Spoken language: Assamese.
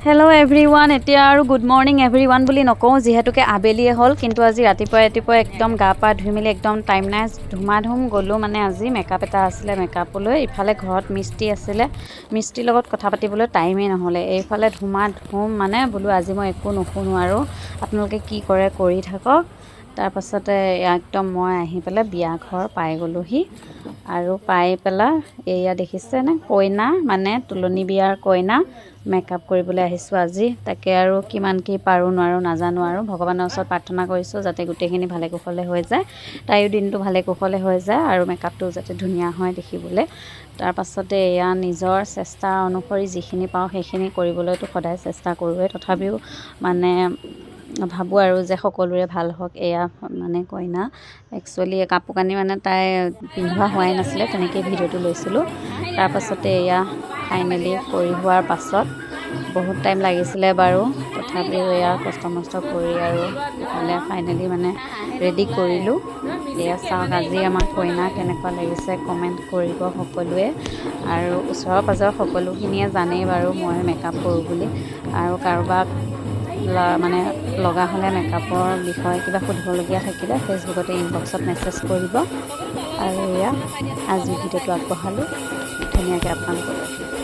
হেল্ল' এভৰি ওৱান, এতিয়া আৰু গুড মৰ্ণিং এভৰি ওৱান বুলি নকওঁ, যিহেতুকে আবেলিয়ে হ'ল। কিন্তু আজি ৰাতিপুৱাই ৰাতিপুৱাই একদম গা পা ধুই মেলি একদম টাইম নাই, ধুমাধুম গ'লোঁ। মানে আজি মেকআপ এটা আছিলে মেকআপলৈ, ইফালে ঘৰত মিস্ত্ৰী আছিলে, মিস্ত্ৰীৰ লগত কথা পাতিবলৈ টাইমেই নহ'লে। এইফালে ধুমাধুম মানে বোলো আজি মই একো নুশুনো আৰু আপোনালোকে কি কৰে কৰি থাকক। তাৰপাছতে একদম মই আহি পেলাই বিয়া ঘৰ পাই গ'লোহি আৰু পাই পেলাই এয়া দেখিছেনে কইনা, মানে তোলনি বিয়াৰ কইনা মেকআপ কৰিবলৈ আহিছোঁ আজি। তাকে আৰু কিমান কি পাৰোঁ নোৱাৰোঁ নাজানো আৰু ভগৱানৰ ওচৰত প্ৰাৰ্থনা কৰিছোঁ যাতে গোটেইখিনি ভালে কুশলে হৈ যায়, তাইও দিনটো ভালে কুশলে হৈ যায় আৰু মেকআপটো যাতে ধুনীয়া হয় দেখিবলৈ। তাৰপাছতে এয়া নিজৰ চেষ্টা অনুসৰি যিখিনি পাওঁ সেইখিনি কৰিবলৈতো সদায় চেষ্টা কৰোঁৱেই, তথাপিও মানে ভাবোঁ আৰু যে সকলোৰে ভাল হওক। এয়া মানে কইনা একচুৱেলি কাপোৰ কানি মানে তাই পিন্ধোৱা হোৱাই নাছিলে, তেনেকেই ভিডিঅ'টো লৈছিলোঁ। তাৰপাছতে এয়া ফাইনেলি কৰি হোৱাৰ পাছত বহুত টাইম লাগিছিলে বাৰু, তথাপিও এয়া কষ্ট মষ্ট কৰি আৰু ইফালে ফাইনেলি মানে ৰেডি কৰিলোঁ। এয়া চাওক, আজি আমাৰ কইনা কেনেকুৱা লাগিছে কমেণ্ট কৰিব সকলোৱে। আৰু ওচৰৰ পাজৰৰ সকলোখিনিয়ে জানেই বাৰু মই মেকআপ কৰোঁ বুলি। আৰু কাৰোবাক মানে লগা হ'লে মেকআপৰ বিষয়ে কিবা সুধিবলগীয়া থাকিলে ফেচবুকতে ইনবক্সত মেছেজ কৰিব। আৰু এয়া আজি ভিডিঅ'টো আগবঢ়ালোঁ ধুনীয়াকৈ আপোনালোকলৈ।